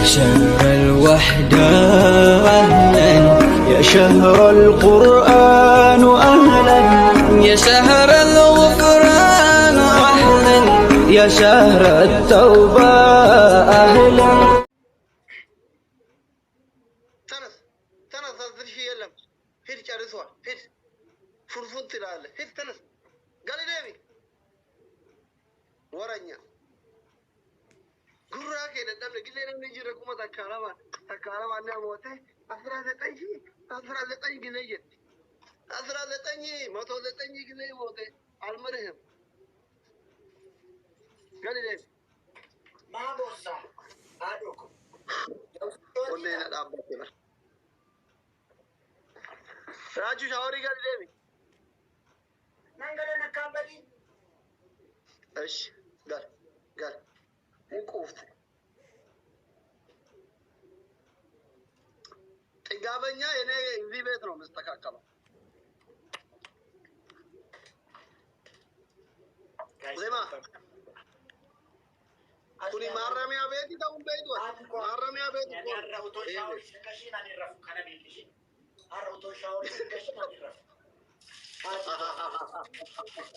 شهر الوحدة أهلا، يا شهر القرآن أهلا، يا شهر الغفران أهلا، يا شهر التوبة أهلا. ተነስ ተነስ፣ 10,000 የለም። ሂድ፣ ጨርሷል። ሂድ፣ ፉርፉን ትላለህ። ሂድ፣ ተነስ፣ gali deemi። ወረኛ gurraa kee dadhabne ጊዜ namni jira kuma takka lama takka lama ni amoote 19,000 19 ጊዜ jetti 19 109 ጊዜ moote አልምርህም። Gali deemi. Maa boossaa? Haadhoo ko. Onnee na dhaabbatte bara. Raachuu shaaworii gali deemi. Nan galee nakkaan badii. እሺ gal gal hin quufte. ጥጋበኛ የኔ እዚህ ቤት ነው የምስተካከለው። ዜማ kuni ማረሚያ ቤት ta'uun beektu ማረሚያ ቤት እኮ Ani har'a utoo ነው። shaaworii sin gashiin ani rafu kana beekishin. Har'a utoo shaaworii sin gashiin ani rafu. Haati ko.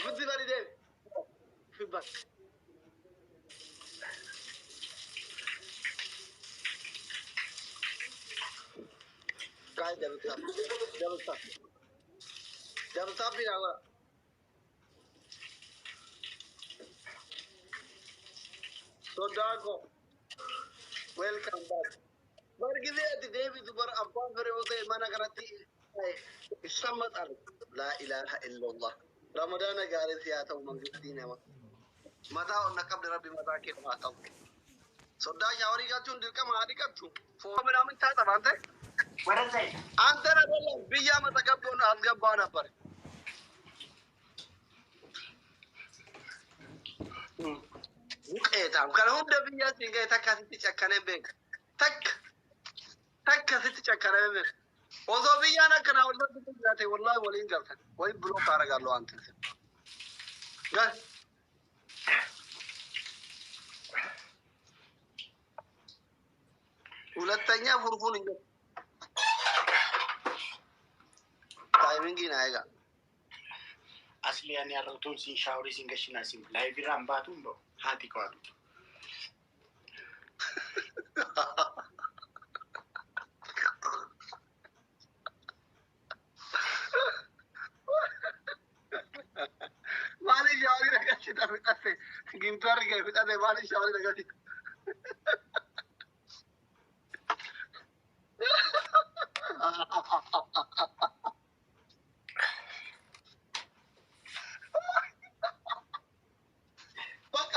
Guddii bari deemi. Fibbar. Guys, double tap. Double tap. Double tap bi naa Sodaako. Welcome back. Bar gisee ati deebitu bar abbaan fere yoo ta'e mana kanatti ይሰመጣል። لا إله إلا الله። Ramadaana gaarii si haa ta'u mangistii nama. Mataa onna qabdi rabbi mataa kee haa qabu. Soddaa shaaworii galchuun dirqama haa dhiqattu. Foon ምናምን ታጠብ አንተ። ወደዛ ሂድ። አንተን አይደለም ብያ መተገብቶን አስገባ ነበር። Buqqeetaam kana hunda biyya siin gahe takka sitti cakkanee beeka. Takka takka sitti cakkanee beeka. Osoo biyyaan akkanaa wal irratti jiraate wallahi waliin galtan. Waliin block አደርጋለሁ አንተን። Gal. ሁለተኛ ፉርፉን እንጂ timing አይጋ Asli ani har'a utuun siin shaaworii sin gashiin asin live irraan baatuun ba'u haati ko haadhu. Maaliif shaaworii dhaqashita fixatte? Gimtarri kee fixate maaliif shaaworii dhaqashita? በቃ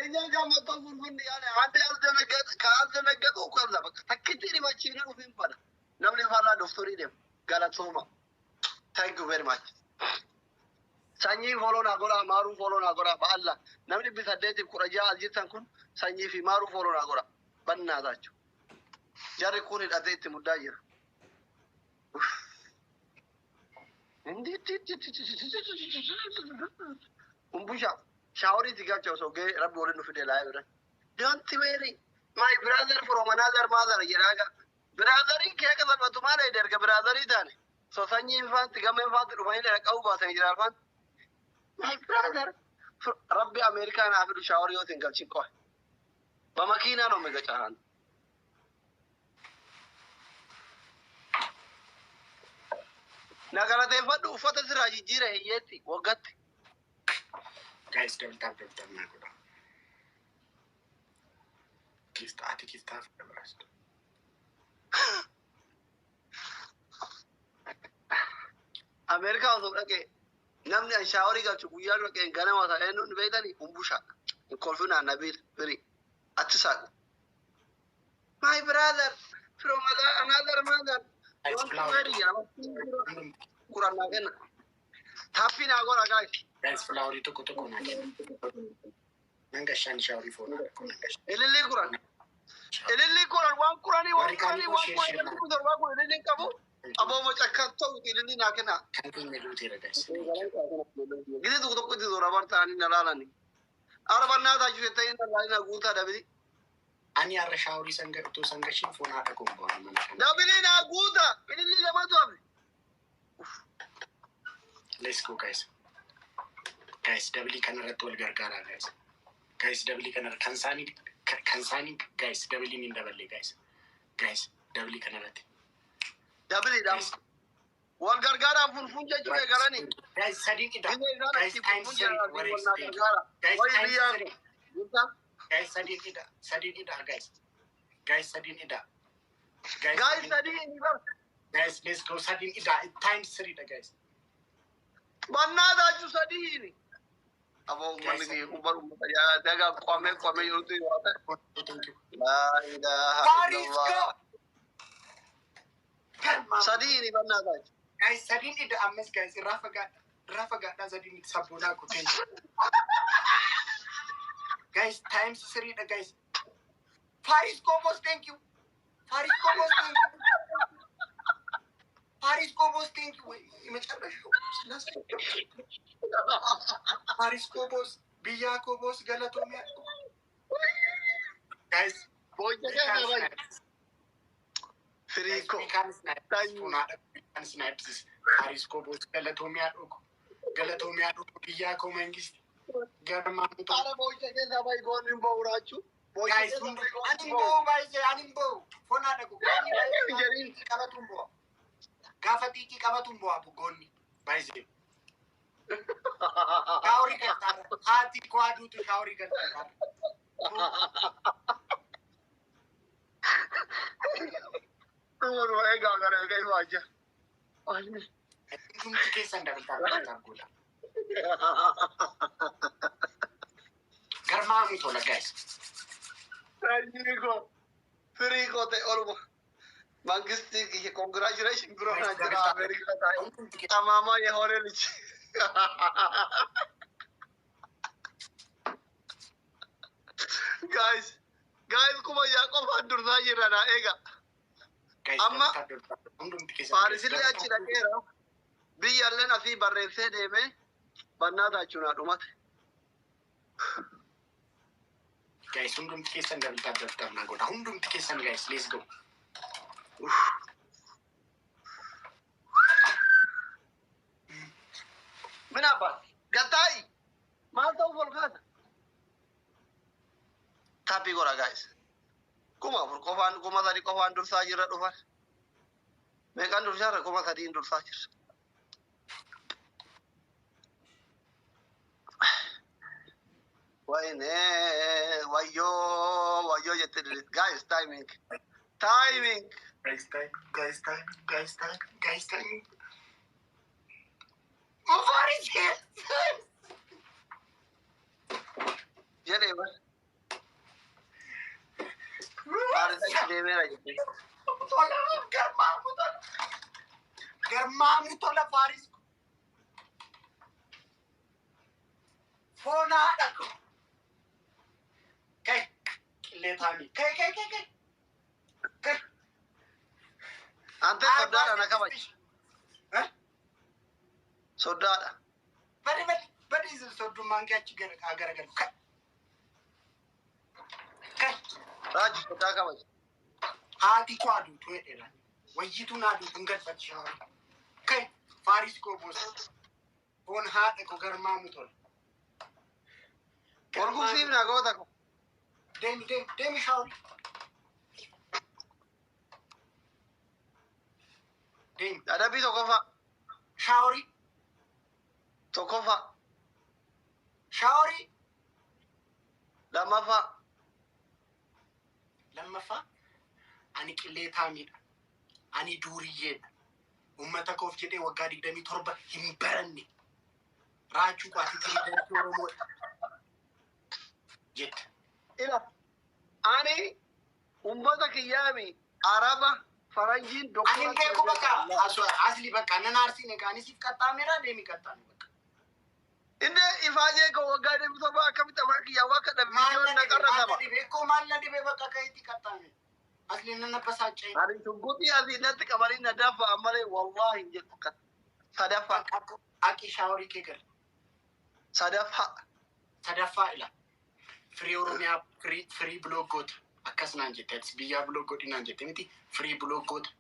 እኛ ጋር መጥቶ ፉርፉን ያለ አንተ ያልደነገጥ ካልደነገጡ ከዛ በቃ takkitti dhibachiine ofiin bada. Namni faallaa doktorii deema. Galatooma. Thank you very much. Sanyii follow naa godhaa, maaruu follow naa godhaa, ba'alla. Namni 816 as jirtan kun sanyii fi maaruu follow naa godhaa. Bannaatachu. Jarri kun hidhatee itti muddaa jira. Umbusha shaaworii itti galcha osoo gahee rabbi waliin nu fide laa bira. Don't worry. My brother from another mother jedhaa. Brotheriin kee akka salphatu maal eede erga brotherii taane. So sanyiin faanti gameen faanti dhufanii qabu baasanii jira faanti. My brother. Rabbi Ameerikaa naa fidu shaaworii yoo isin galchin qofa. በመኪና ነው የሚገጫህ። Na galateeffadhu uffata sirraa jijjiire hiyyeetti waggaatti. Guys, double tap double tap naa godha. Gift ati giftaaf dabarasta. Ameerikaa osoo dhaqee namni an shaaworii galchu guyyaa dhaqee ganama ta'ee nuti beektanii umbusha. Hin kolfinaa nabiil firii achi saaqu. My brother from another mother. Guys, Don't flower. worry jedhama. Kurannaa kenna. Taappii naa godha guys. Guys, flowerii tokko tokko naa kenna. Nan gashaan shaaworii foon nan gashaan. Ilillii kuran. Ilillii kuran waan kuranii waan Warri kaanii kuranii waan share kuranii share namni kun torbaa kun ililliin qabu. Aboo macakka ta'u ililli naa kenna. Kan keenya duuteera, guys. Gidi tokko tokko itti zoora bartaanii na laalani. Arabannaa taachuu jettanii na laalina guutaa dabili. Ani har'a shaaworii sanga utuu sangashiin foon haadha koo hin ba'u mana kana. Dabili naa guutaa ililli lamatu hafe. Let's go, guys. Guys, double kanarratti wal gargaaraa, guys. Guys, double kanarra kan isaanii guys, double hin daballe, guys. Guys, double kanarratti. Dabiliidhaan wal gargaaraan funfun jechuu eegalani. Guys, sadiin ida. Gizee isaan Guys, achi times funfun three. jedhan Warri wal naa gargaara. Guys, Wayi times biyyaa three. guutaa. Guys, sadiin ida. Sadiin ida, guys. Guys, sadiin ida. Guys, Guys, sadii ni bar. Guys, let's go. Sadiin ida. Times three dha, guys. Bannaa taachuu sadiini. Aboo uummanni kiyya kun bar uummata yaa dagaa qomee qomee jirutu yoo ta'e. Thank you. Laa ilaaha Faris, go! illallah. Galma. Sadiini bannaa taachuu. Guys, sadiin ida ammas, guys. Irraa fagaadha. Irraa fagaadhaa sadiin itti sabboonaa kutee. Guys, times three dha, guys. Faris Kobos, thank you. Faris Kobos, thank you. Faris Kobos, thank you. የመጨረሻው ስላሴ Faris Kobos, biyyaa Kobos, galatoomia. Guys, Boolla keessa bayi. Firii koo. we can snipe this. We can snipe this. Faris Kobos, galatoomia dhugu. Galatoomia dhugu biyyaa koo mangist. Garmaamtu. Ara boolla keessa bayi goonni hin ba'u raachuu. Boolla Guys, keessa bayi goonni ani hin hin ba'u. ba'u baay'ee ani hin ba'u. Foonaa dhaqu. Jedhiin. Qabatu hin bu'a. Gaafa xiiqii qabatu hin bu'a goonni. Baay'ee. Shaaworii galtaa. Haati koo aduutu shaaworii galtaa. Dhuma eegaa gara eegaa ifaajja. Hundumti keessan dabaltaa dabaltaa godha. Garmaamu tola, guys. Firii koo. Firii koo ta'e oluma. Mangistii kiyya congratulation bro naa jira Ameerikaa taa'e. Hundumti keessan ጠማማ የሆነ ልጅ guys, guys, kuma yaa qofaan dursaa jirra naa eega. Guys, Amma dabaltaa dabaltaa hundumti keessan. Faarisillee achi dhaqeera, biyyalleen asii barreessee deeme bannaa taachuu naa dhumate. Guys, hundumti keessan dabaltaa dabaltaa naa godha. Hundumti keessan, guys, let's go. ምን አባት ገጣይ maal ta'uuf ol kaata tap godha, guys. 4,000 qofaan, 3,000 qofaan dursaa jirra. Dhufan meeqaan dursaa jirra? 3,000 dursaa jirra. ወይኔ ወዮ ወዮ jette. Guys, timing, timing. Guys, time, guys, time, guys, time, guys, time. Faris jedhee bar Faaris achi deemeera jette. Tola, garmaamu tola. Garmaamu tola Faris. Foonaa dhaqu. Kai, qillee taanii. Kai, kai, kai, kai. Kai. አንተ soddaadha na kabaj. Eh? Soddaadha. Badi, badi, badi soddummaan kee achi garagalu. Kai. Kai. Raaju soddaa kabaj. Haati koo aduutu jedheera. Wayyituun aduutu hin galfatti shaaworii. Kai, Faaris koo boos. Foon haadha koo garmaamu tola. Ol gubsiif na goota ko. Deemi, deemi, deemi shaaworii. Deemi. Adabbii tokkoffaa. Shaaworii. Tokkoffaa. Shaaworii. Lammaffaa. Lammaffaa, ani qillee taamiidha. Ani duuriyyeedha. Uummata koof jedhee waggaa 27 hin baranne. Raachuu qaati pirezidaantii Oromoodha. Jette. Ila ani ummata kiyyaami araba faranjiin Ani hin beeku bakka asli bakka nan aarsiin egaa ani siif qaxxaameera deemi qaxxaame bakka. Inni ifaajee koo waggaa 27 akkamitti afaan kiyyaa waa kadha Maal viidiyoon na na dhibe qarra maal na saba. dhibe koo maal na dhibe bakka ka'itti qaxxaame. Asli nan abbasaacee. Ani shugguxii asii natti qabanii na dafa malee wallaahi hin jedhu akkas. Sadaffaa. Aqi shaaworii kee gali. Sadaffaa. Sadaffaa ila. Firii Oromiyaa firii block goota. Akkas naan jette, atis biyyaa block godhi naan jette miti, firii block goota.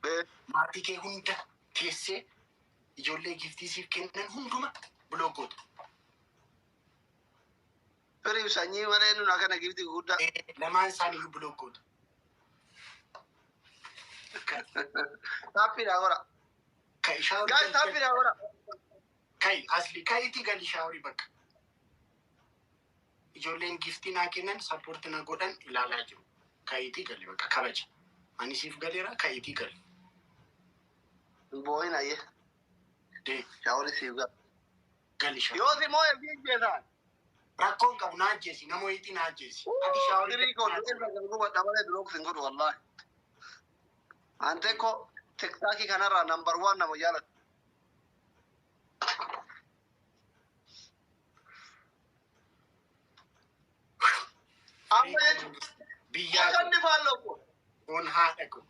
Maatii kee hunda teessee ijoollee giftii siif kennan hunduma block goota. Firii sanyii malee nun akkana giftii guddaa. Lamaan isaaniiyyuu block goota. Taappiidhaa godha. Kai shaaworii Guys, taappiidhaa godha. Kai asli kaitii gali shaaworii bakka. Ijoolleen giftii naa kennan, support na godhan ilaalaa jiru. Kaitii gali bakka kabaja. Ani siif galeera, kaitii gali. Boo'in ayyee. Dee Shaaworii siif gala. gali shaaworii. Yoo si moo'e fi jeesaan. Rakkoon qabu, naa ajjeesi, nama wayiitii naa ajjeesi. Ati shaaworii Firii koo irra gubadha malee block sin godhu wallaahi. Ante ko TikTokii kanarraa number one nama jaalatu. Amma jechuun Biyyaa akka inni faalloo ko. Foon haadha koo.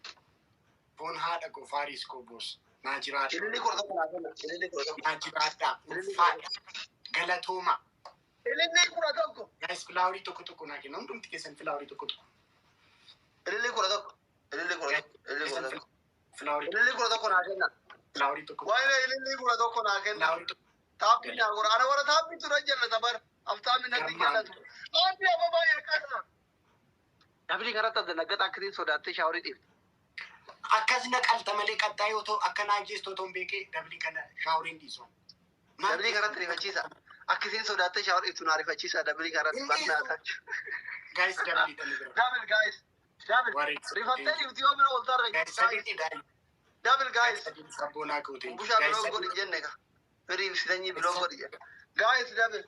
Foon haadha koo, Faaris koo boos. Naa jiraadha. Ililli 11 naa kenna. Ililli 11. Naa jiraadha. Ulfaadha. Galatooma. Ililli 11. Guys, flowerii tokko tokko naa kenna. Hundumti keessan flowerii tokko tokko. Ililli 11. Ililli 11. Ililli 11. Flowerii Ililli 11 naa kenna. Flowerii tokko. Waayee ililli 11 naa kenna. Flowerii tokko. Taappii naa godha. Ana warra taappii tura jallata bara. Aftaamni natti jallatu. Taappii ababaa eeqasa. Namni karatti adda akkasiin sodaattee shaaworii dhiifte. Akkas na qalta malee qaxxaa yoo ta'u akka naa ajjeestu otoo hin beekee dabli kana shaaworiin dhiisu. Dabli karatti rifachiisa. Akkasiin sodaattee shaaworii dhiiftu naa rifachiisa. Dabli karatti Hin barnaa dhiisu. tachu. Guys, dabli dhala bira. Double, guys. Double. Warri Rifattee dhiifti yoo bira ol tarre. Guys, sadii dha. Double, guys. Sadii sabboonaa goote. Bushaa Guys, block godhi sadii jenne ka. Firii sanyii block godhi jenne. Guys, double.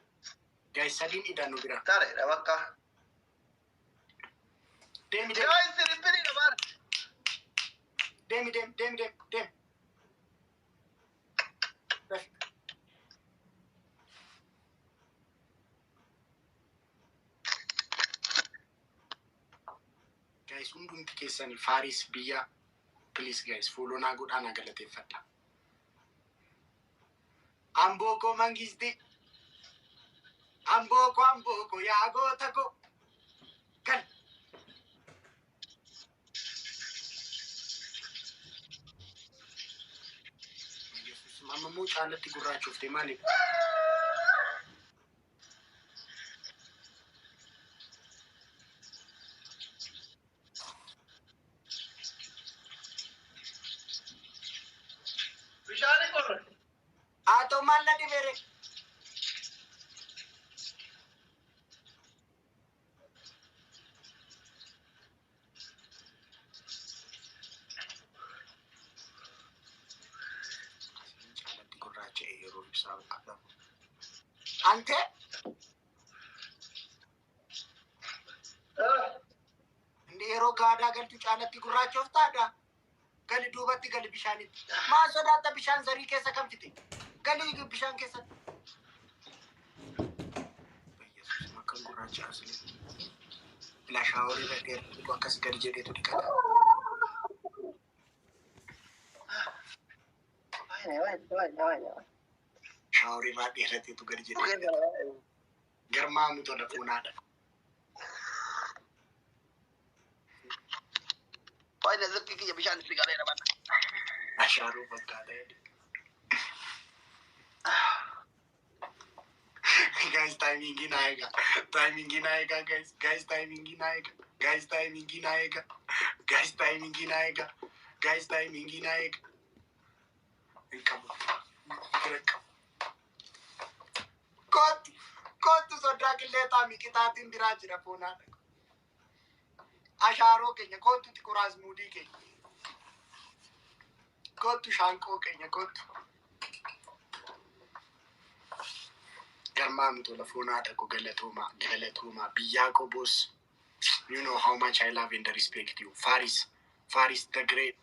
Guys, sadiin ida'anu bira. Tare dha bakka. Deemi, deemi. Guys, triple dha bara. Deemi, deemi, deemi, deemi, deemi. Dafi. Guys, hundumti keessan Faaris biyya, please guys, follow naa godhaa, naa galateeffadha. Amboo koo mangisti. Amboo koo, amboo koo, yaa goota koo. Gal. Yesuus, amma immoo caalatti gurraachofte maaliif? Bishaani qorra. Haa ta'u, maal na dhibere? Caalatti gurraacha'e yeroo ibsaa qabu. Ante inni yeroo gaadaa galtu caalatti gurraachoftaadha. Gali, duubatti gali bishaanitti. Maa sodaatta? Bishaan zarii keessa kam fite? Gali bishaan keessatti. Yesuus, akkan gurraacha asli. Bila shaaworii irra dheeratu akkas gadi jedheetu dhiqata. Shaaworii irraa dheerateetu gadi jedhee dhiqata. Garmaamu tola foonaadha. Waayee zirqii kiyya bishaan itti galeera bana. Ashaaruu fakkaata jedhe. Guys, timing naa eega. Timing naa eega, guys. Guys, timing naa eega. Guys, timing naa eega. Guys, timing naa eega. Guys, timing naa eega. Hin qabu. Bira qabu. Kootu, kootu, soddaa qilleexaa miqixaatiin biraa jira foonaadha. Ashaaroo keenya kootu, xiquraas muudii keenya. Kootu, shaanqoo keenya kootu. Garmaamu tola foonaadha ko, galatoomaa, galatoomaa, biyyaa koo boss. You know how much I love and respect you. Faris, Faris the Great.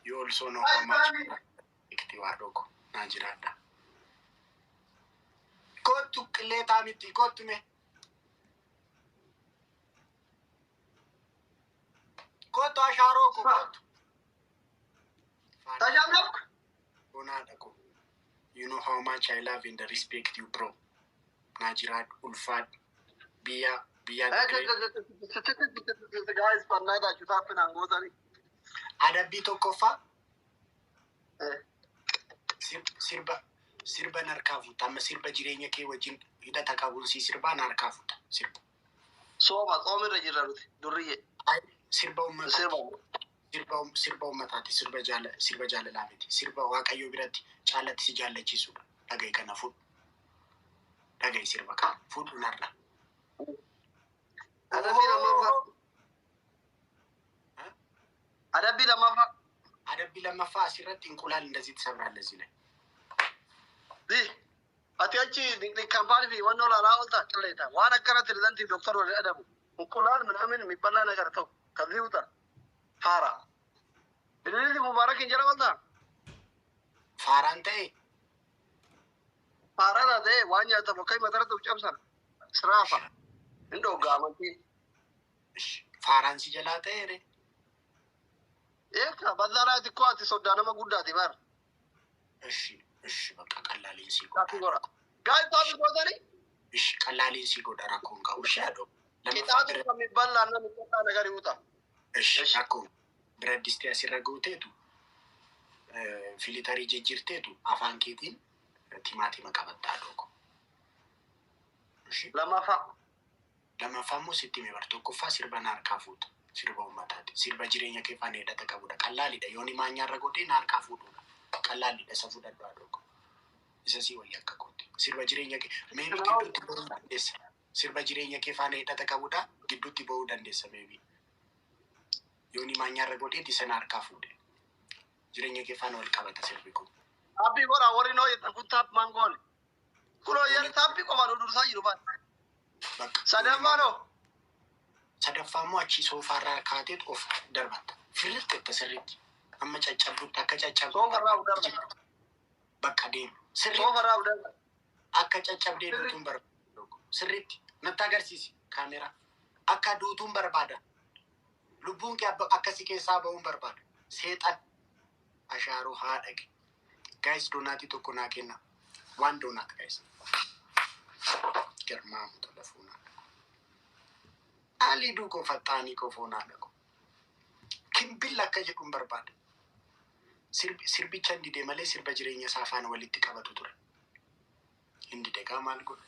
You also know how much I respect you, haadhoo ko. Naa jiraadha. Kootu qilleexaa miti, kootu mee. Kootu ashaaroo ko kootu. Tajaajila. Bonaadha ko. You know how much I love and respect you, bro. Naajiraad ulfaadhu. Biyya biyya. Guys, fannaa taaphinaan gootanii. Adabbii tokkoffaa sirba narkaa fuuta. Amma sirba jireenya kee wajjin hidhata qabuun si sirbaa narkaa fuuta. Sirba. Sooma xoomirra jirra nuti durriyyee. Sirba uummataati. Sirba. Sirba uummataati. Sirba jaalalaa miti. Sirba Waaqayyoo biratti caalatti si jaallachiisudha. Dhaga'i kana fuudhu. Dhaga'i sirba kana fuudhu narra. Adabbii lammaffaa. Adabbii lammaffaa. Adabbii lammaffaa asirratti እንቁላል እንደዚህ ትሰብራለህ እዚህ ላይ። Ati achi kaampaanii fi wannoo laalaa oolta qilleeta. Waan akkana pirezidantii doktor wal adabu. እንቁላል ምናምን የሚበላ ነገር ተው። ከዚህ ውጣ። ፋራ Ililli Mubaarak hin jala oolta. Faaraan ta'e. Faaraa taatee waan nyaatamu akka matarratti cabsan. Siraafa. Hin dhoggaa amantii. Faaraan si jalaa ta'e re. Eeka bal'aadhaa xiqqoo ati soddaa nama guddaati bar. እሺ እሺ በቃ ቀላሌን si Taappii godha. godha. Gaa'ii taappii gootanii እሺ ቀላሌን si godha rakkoon qabu. እሺ አዶ qixaatu ከሚበላ እና የሚጠጣ ነገር ይውጣ። እሺ rakkoon ብረት ድስtii asirra gooteetu filitarii jijjiirteetu afaan keetiin timaatima qabattaa dhoogo. እሺ Lammaffaa. Lammaffaa immoo sitti hime bar. Tokkoffaa sirba na harkaa fuuta. Sirba uummataati. Sirba jireenya kee faana hidhata qabudha. Qallaalidha. Yooni maanyaarra godhee na harkaa fuudhudha. Qallaalidha isa fudhadhu haadhoo. Isa sii wayya akka kootti. Sirba jireenya kee maybe gidduutti ba'uu dandeessa. Sirba jireenya kee faana hidhata qabudha. Gidduutti ba'uu dandeessa maybe. Yooni maanyaarra godhee isa na harkaa fuudhe. Jireenya kee faana wal qabata sirbi kun. Taappii godha warri noo jettan kun tap maangoon. Kunoo yeroo taappii qofaan dursaa jiru baal. Bakka. Sadaffaa noo. Sadaffaa immoo achi soofaarraa kaateet of darbatta. Firritti itti sirriitti. Amma caccabdutti akka caccabdu. Soofarraa of darba. Bakka deemu. Sirriitti Soofarraa of darba. Akka caccabdee duutuun barbaada. Sirriitti natti agarsiisi kaameraa. Akka duutuun barbaada. Lubbuun kee akkasii keessaa ba'uun barbaada. Seexan ashaaroo haa dhaqe. Guys, doonaatii tokko naa kenna. Waan donut, guys. Garmaamu tola fuunaa dhaqu. Haalli duukoo faxaanii koo foonaa dhaqu. Kimbilla akka jedhuun barbaada. Sirbicha hin dide malee sirba jireenya isaa faana walitti qabatu ture. Hin dide gaa maal godhu?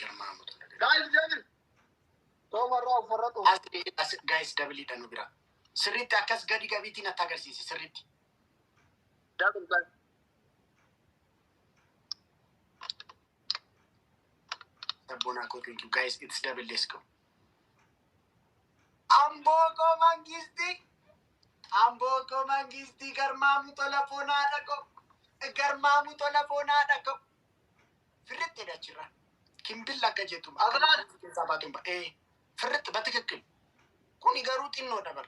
Garmaamu tola. Guys deebi. Soofarraa ofirra xuuf. As guys, dabaliidha nu bira. Sirriitti akkas gadi qabiitiin natti agarsiisi sirriitti. Double guys. Sabboonaa koo, thank you, guys. It's double, let's go. Amboo mangisti. Amboo mangisti garmaamu tola foonaa dhaqo. Garmaamu tola foonaa dhaqo. Firritti jedha achirra. Kimbilla akka jettu. Adnaan. Keessaa baatuun ba. Ee firritti በትክክል kuni garuu xinnoodha bar.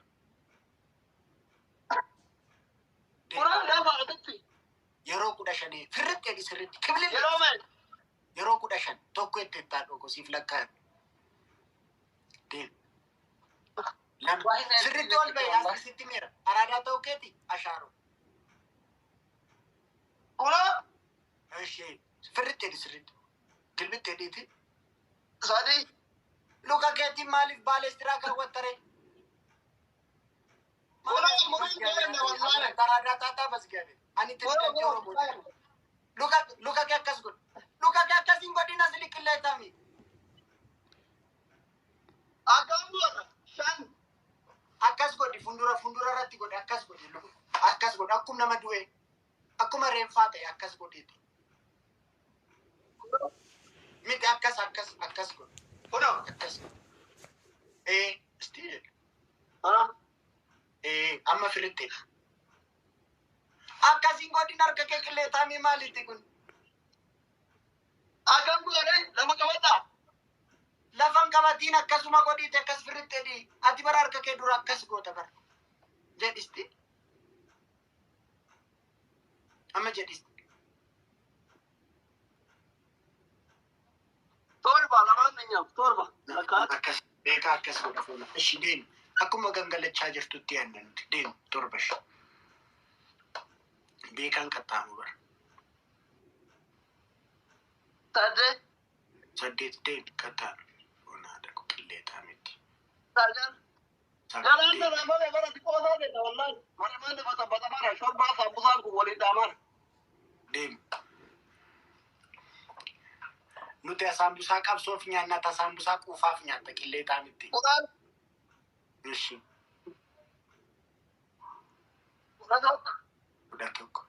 Kunoo lama asitti. Yeroo 15 firritti jedhi sirriitti. Kibilli. Yeroo meeqa? Yeroo 15 tokko itti ittaa dhoko siif lakkaa'e. Deem. Lama. Sirriitti ol bahi asitti meera. Araadaa ta'uu keeti ashaaroo. Kunoo Ishee firritti jedhi sirriitti. Gilbitti jedhiiti. Sadi. Luka keetiin maaliif baaleestiraa kaawwattare? Kunoo muraan godhanne wallaahi. Araadaa taataa basgabe. Ani Kunoo tirikatti Oromoo. Luka luka kee akkas godhu. Luka kee akkas hin godhin as liqilleetami. Akkam godha? Shan. Akkas godhi, fundura fundura irratti godhi, akkas godhi, akkas godhi, akkuma nama du'e akkuma reenfaa ta'e akkas godhiiti. Miti akkas akkas akkas godhi. Kunoo. Akkas. Ee isti Kunoo. Ee amma firitti. Akkas hin godhin harka kee qilleetamii maaliiti kun? Akkam godhe? Lafa qabadhaa. Lafan qabatiin akkasuma godhiite akkas firitti jedhi. Ati bara harka kee dura akkas goota bara. Jedhisti. Amma jedhisti. Torba lamaan nyaaf torba. Lakkaa'atu. Akkas beekaa akkas godha foona. Ishi deemi. Akkuma gangalachaa jirtutti yaadna nuti. Deemi torba ishi. Beekaan qaxxaamu bara. Saddeet. Saddeet deemi qaxxaamu. Foona haadha qilleetaa miti. Sagal. Sagal Galaan deemi. sana malee bara xiqqoo isaa deema wallaahi. Marmaan baxabaxamaadha. Shorbaa saambusaan kun waliin dhaamaadha. Deemi. Nuti asaambusaa qabsoof nyaanna asaambusaa quufaaf nyaatta qilleetaa miti. 10. Ishi 11. 11.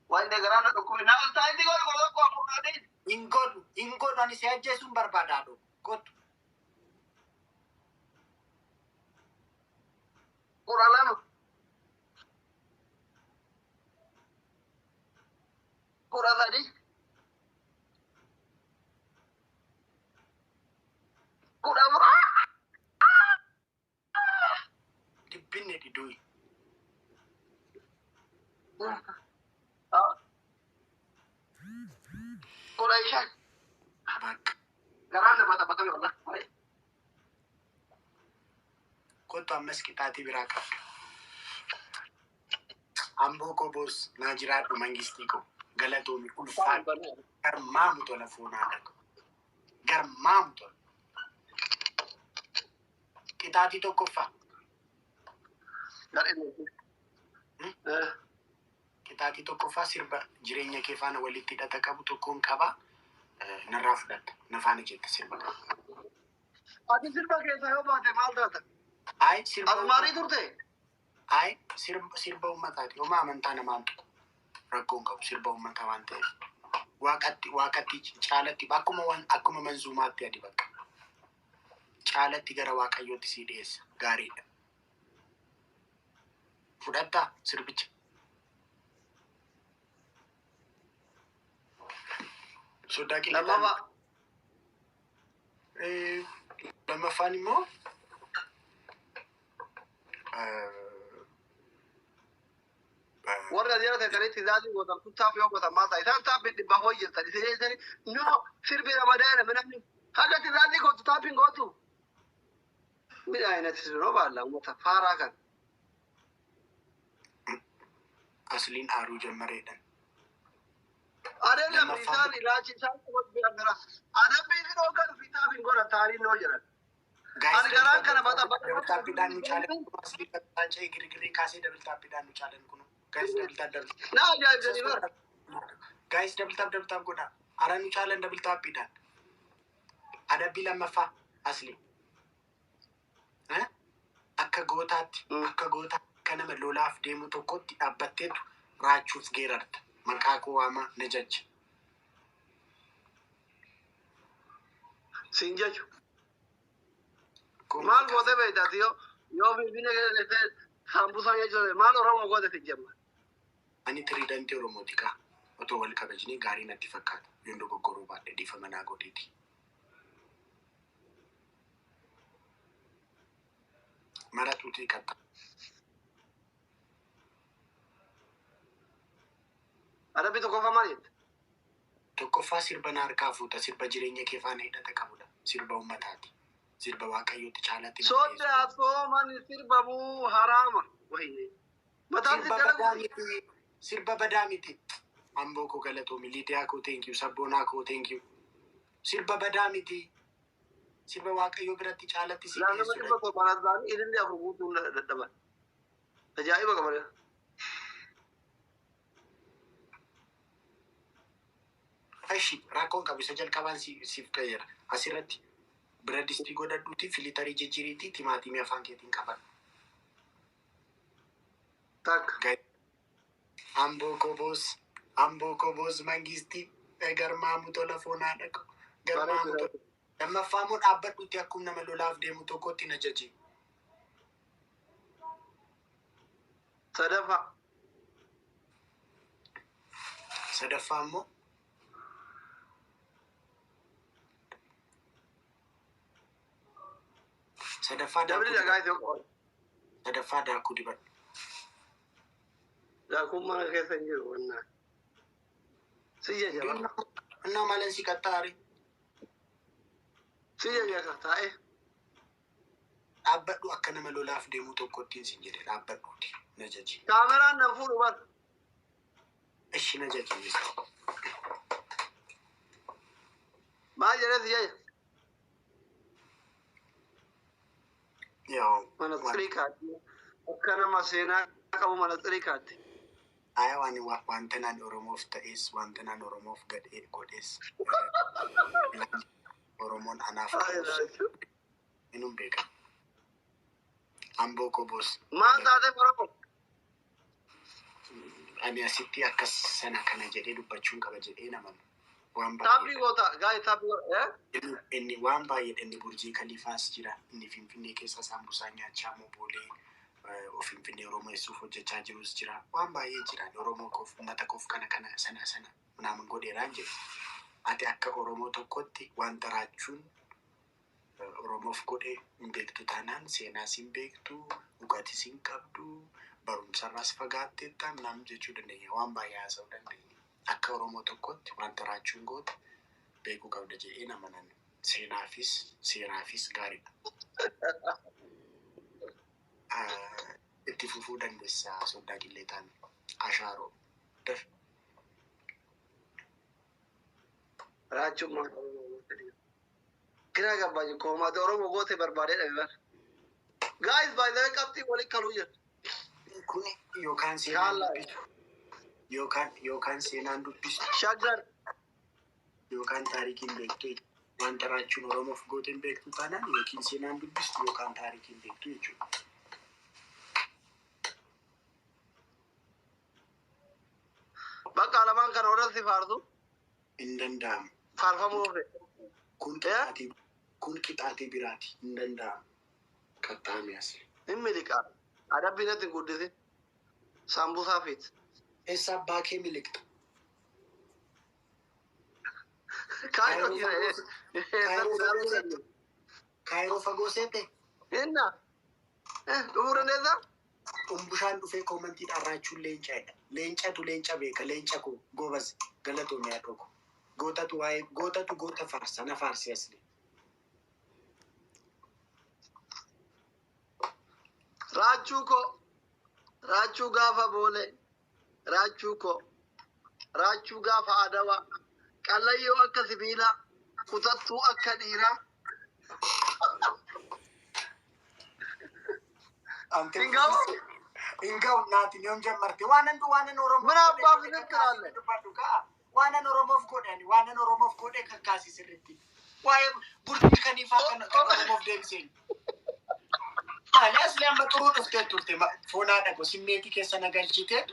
Wanni garaa na dhukkube. Na ol taa'ee godhu 11 afur naa deemi. Hin godhu hin godhu ani si ajjeesuun barbaada haadho. Kottu. 12. 13. 14. Dhibbinne dhidhuuyi. 15. Bakka. Garaan na baxabaxame wallaahi. Kottu ammas qixaatii biraa qabda. Amboo koo boos naa jiraadhu mangistii koo galatoomi ulfaadhu garmaamu tola foonaa dhaqu. Garmaamu tola. Qixaatii tokkoffaa. Qixaatii tokkoffaa sirba jireenya kee faana walitti hidhata qabu tokkoon qabaa. Narraa fudhatta. Na faana jetta sirba qaba. Ati sirba keessaa yoo baate maal taata? Ayi sirba Asmaarii turte? Ayi sirba uummataati. Homaa amantaa namaan tuqu. Rakkoon qabu sirba uummataa waan ta'eef. Waaqatti waaqatti caalatti akkuma waan akkuma manzuumaatti adi bakka. Caalatti gara waaqayyootti sii dhiyeessa. Gaariidha. Fudhattaa sirbicha. Sodaa qilleetaan. Lammaffaa. Lammaffaan immoo Warri as jala teessanitti tizaazii gootan kun taaf yoo gootan maal ta'a? Isaan taappiin dhibba hojjetan. Isin jettanii no sirbi ramadaana minamni haga tizaazii gootu taappiin gootu. Midhaan siroo baalla uummata faaraa kan. Asliin aaruu jammareedhaan. Adeemsa isaan ilaalchi isaan qabatu gara. Adabbii isin hoogganu fi taappiin godhan taariin noo jedhan. Ani garaan kana baxa Double taappiidhaan nu caalan aslii kattaan ce'ee girgirii kaasee double taappiidhaan nu caalan kunu. Guys double tap double. Na ajaa'ibsanii bara. Guys double tap double tap godhaa. Ara nu caalan double taappiidhaan. Adabbii lammaffaa asli. Akka gootaatti akka gootaa akka nama lolaaf deemu tokkotti dhaabbatteetu raachuuf geerarta. Maqaa koo waamaa na jajja. Siin jechu. Maal gootee beektaati yoo yoo finfinnee keessa teessee saambusaa jechuudha maal Oromoo goote si jemma. Ani tiriidantii Oromooti kaa. Otoo wal kabajnee gaarii natti fakkaata. Yoon dogoggoruu baadhe dhiifama naa godhiiti. Maratuutii qaxxa. Adabbii tokkoffaa maal jette? Tokkoffaa sirba na harkaa fuuta. Sirba jireenya kee faana hidhata qabudha. Sirba uummataati. Sirba waaqayyootti caalatti na Sooddaa dhiyeessu. sooman sirbamuu haraama. Wayne. Mataan si Sirba badaa dalagu. miti. Sirba badaa miti. Amboo koo galatoomi. Liidiyaa koo thank you. Sabboonaa koo thank you. Sirba badaa miti. Sirba waaqayyoo biratti caalatti si Laa nama dhiyeessudha. 700 ta'anii ilillee afur guutuun dadhaban. Ajaa'iba qaban. Ishi rakkoon qabu isa jalqabaan siif ga'eera. Asirratti bira distii godhadhuuti filitarii jijjiiriitii timaatimii afaan keetiin qabadhu. Takka. Amboo koboos amboo koboos mangistii garmaamu tola foonaa dhaqu garmaamu tola. Lammaffaa immoo dhaabbadhuuti akkuma nama lolaaf deemu tokkotti na jaji. Sadaffaa. Sadaffaa immoo sadaffaa Dabli daakuu dhagaa dibadhu. isoo qaban. Sadaffaa daakuu dibadhu. Daakuun mana keessa hin jiru wannaa. Si jaja. Innoo maalan si qaxxaare? Si jaja taa'e. Dhaabbadhu, akka nama lolaaf deemu tokkottiin sin jedhe, dhaabbadhuuti na jaji. Kaameraan nan fuudhu bar. Ishi, na jaji. Maal jedhee si jaja? Yoo. Mana xirii kaatti. Akka nama seenaa qabu mana xirii kaatti. Aya, waan wanta naan Oromoof ta'es, wanta naan Oromoof gadhee godhes, Oromoon anaaf qabus inum beeka. Amboo koboos. Maal taatee Oromoo? Ani asitti akkas sana kana jedhee dubbachuun qaba jedhee naman. Waan Taappii baay'ee goota gaa'e, taappii goota. Inni waan baay'ee, inni Burjii Kaliifaas jira. Inni Finfinnee keessa saambusaa nyaachaa moo boolee of Finfinnee Oromeessuuf hojjechaa jirus jira. Waan baay'ee jira. Oromoo koof, uummata koof kana kana sana sana naaman godheeraan jedhu. Ati akka Oromoo tokkotti wanta raachuun Oromoof godhe hin beektu taanaan, seenaas hin beektu, dhugaatis hin qabdu, barumsarraas fagaatteetta naam jechuu dandeenya. Waan baay'ee haasa'uu dandeenya. Akka Oromoo tokkotti wanta raachuun goote beekuu qabda jedhee namanan. Seenaafis seeraafis gaariidha. Itti fufuu dandeessaa, soddaa qillee taane. Ashaaroo. Daf. Raachuun maal Oromoo goote? Kira gabbaaji koomaati Oromoo goote barbaadee dhabe bar. Guys, by the way, qabxii waliin kaluu jira. Kun yookaan seenaan Inshallah. dubbisu yookaan seenaan dubbisu Shaggar. yookaan taarikiin beektu. Wanta raachuun Oromoof goote hin beektu taanaan, yookiin seenaan dubbistu yookaan taarikiin beektu jechuudha. Bakka lamaan kana irratti faarsu. Hin danda'amu. Faarfamuu ofe. Kun qixaatii, kun qixaatii biraati. Hin danda'amu. Qaxxaame as. Hin miliqaa. Adabbii natti hin guddisin. Saambusaa fiit. Eessa abbaa kee miliqxa? Kaayiroo jira. Kaayiroo fagoo seete? Kaayiroo fagoo seete? Inna. Dhufuu dandeessaa? Umbushaan dhufee commentiidhaan raachuun leencaadha. Leencatu leenca beeka. Leenca koo goobaz, galatoomii haadhoo koo. Gootatu waa'ee gootatu goota faarsa, na faarsi asli. Raachuu koo. Raachuu gaafa boolee. Raachuu koo. Raachuu gaafa adawaa. Qallayyoo akka sibiilaa. Kutattuu akka dhiiraa. Ante Hin ga'u? Hin ga'u naatiin yoom jammarte waanan waanan Oromoof Mana godhe abbaa fi natti dubbadhu ka'a. Waanan Oromoof godhe, ani waanan Oromoof godhe kakkaasi sirriitti. Waa'ee Burjii Kaliifaa kan Oromoof deebiseen. Maali asli amma xuruu dhuftee turte foonaa dhago simmeetii keessa na galchitee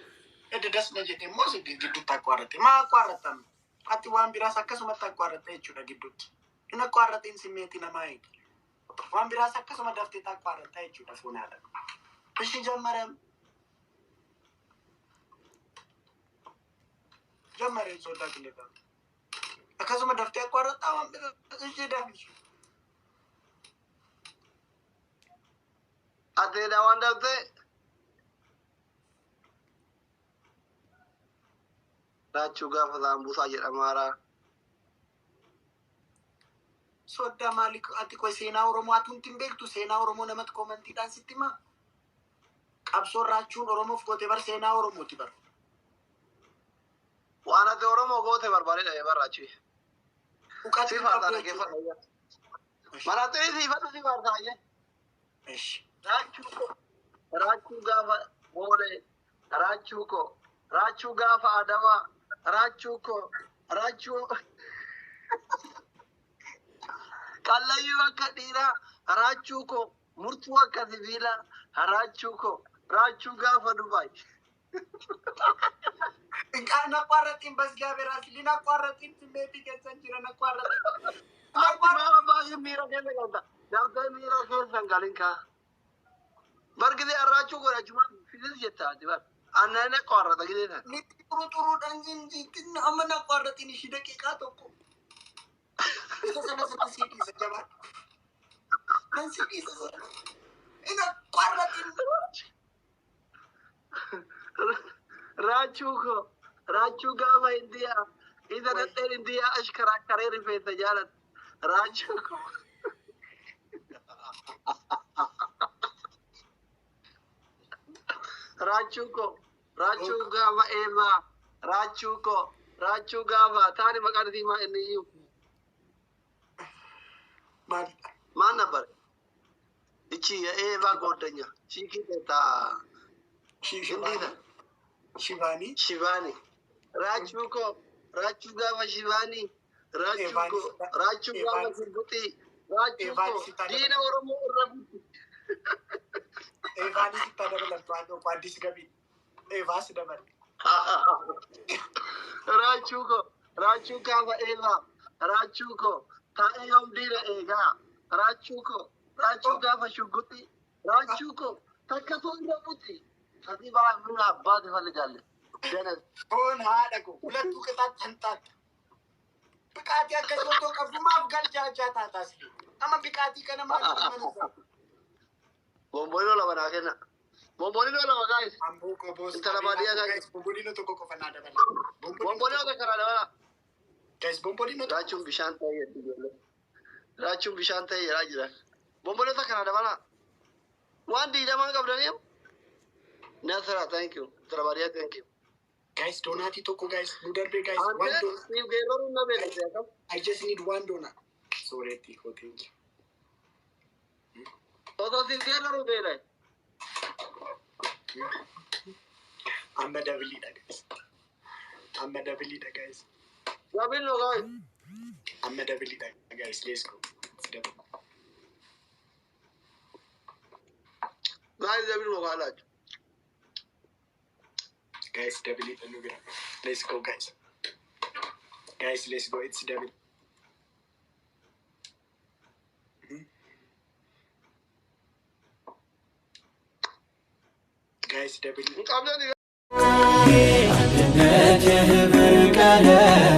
edda das na jette immoo si gidduutti akwaarratte. Maa akwaarrattam? Ati waan biraas akkasumatti akwaarratta jechuudha gidduutti. Hin akwaarratiin, simmeetii namaa eegi. Waan biraas akkasuma daftee akwaarratta jechuudha foonaa dhago. Ishi, ጀመረም ጀመረ ሶዳ ክሌታ akkasuma daftee akwaarratta waan biraa ishee dafi. Ateedhaa waan daftee. Raachuu gaafa saambusaa jedhamaaraa. Soddaa, maali ati qoy, seenaa Oromoo ati hundi hin beektu? Seenaa Oromoo namatti commentiidhaan sitti himaa. Qabsoon raachuun Oromoof goote bar seenaa Oromooti bar. Waan ati Oromoo goote barbaadee dhabe bar raachuu. Dhuqatii Si faarsaa, qabdu dhaggeeffadha. jechuudha. Maraatee siifadhu, si faarsaa ayyee. Ishi. Raachuu koo. Raachuu gaafa boolee. Raachuu koo. Raachuu gaafa adawaa. Raachuu koo. Raachuu. Qallayyuu akka dhiiraa. Raachuu koo. Murtuu akka sibiilaa. Raachuu koo. Raachuu gaafa Dubaay. Naqqaarratiin በእግዚአብሔር አስሊ naqqaarratiin simmeetii keessan jira, naqqaarratiin. Ati maal baay'ee miira keessa galta. Daftee miira keessa hin galin kaa. Bargidee arraachuu godhachumaan filis jetta ati bar. Annaan qoorrata gidee tan. Miti, xuru xuruudhaan amma naqqaarratiin ishii daqiiqaa tokko. Isa sana sana sii dhiisa, jabaadhu. Nan si dhiisa sana. Naqqaarratiin. Raachuu koo. Raachuu gaafa Indiyaa. Isa nadheen indiyaa ashkaraakkaree rifeensa jaalatu. Raachuu koo. Raachuu koo. Raachuu gaafa eebaa. Raachuu koo. Raachuu gaafa taani maqaan isii maa inni iyyuu. Maal? ማን ነበር? እቺ የኤቫ ጓደኛ ቺኪ ታ እንዴት Shivaanii. ሽቫኒ ራቹ ኮ ራቹ ጋፋ ሽቫኒ ራቹ ኮ ራቹ ጋፋ ሽጉጢ ራቹ ኮ ዲነ ኦሮሞ እረቡቲ Eevaanis itti dabalamtu haadha koo addis gabii. Eevaas dabale. ራቹ ኮ ራቹ ጋፋ ኤቫ ራቹ ኮ ታኤ ዮም ዲነ ኤጋ ራቹ ኮ ራቹ ጋፋ ሽጉጢ ራቹ ኮ ተከቶ እረቡቲ ከዚህ በላይ ምን አባት ይፈልጋለን? ደነዝ Foon haadha koo ሁለቱ ቅጣት ተንጣጣ. Biqaatii akka sootoo qabdu maaf galchaachaa taataas? Amma biqaatii kana maaliif mana Bombolino lama naa kenna. Bombolino lama guys. Amboo qoboos. Intala baadiyyaa guys. Bombolino tokko qofa naa dabala. Bombolino takka naa dabala. Guys, bombolino tokko. Raachuun bishaan ta'ee jedhu ijoollee. Raachuun bishaan ta'ee jedhaa jira. Bombolino takka naa dabala. Waan 20 qabdanii. Nasra, thank you. Intala baadiyyaa, thank you. Guys, donaatii tokko guys. Nu darbee guys. One Ante donut. siif geerraruun na beekte akkam. I just need one donut. Sooretti koo thank you. Osoo siif geerraruu beelay. Amma doubleiidha guys. Amma doubleiidha guys. Double no guys. Amma doubleiidha guys. Let's go. It's double. Guys, double no kaalachu. Guys, doubleiidha nu bira. Let's go guys. Guys, let's go. It's double. Guys, double. Hin qabdan. አንድነት የህብር ቀለም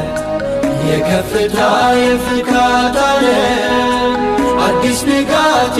የከፍታ የፍካት ዓለም አዲስ ንጋት።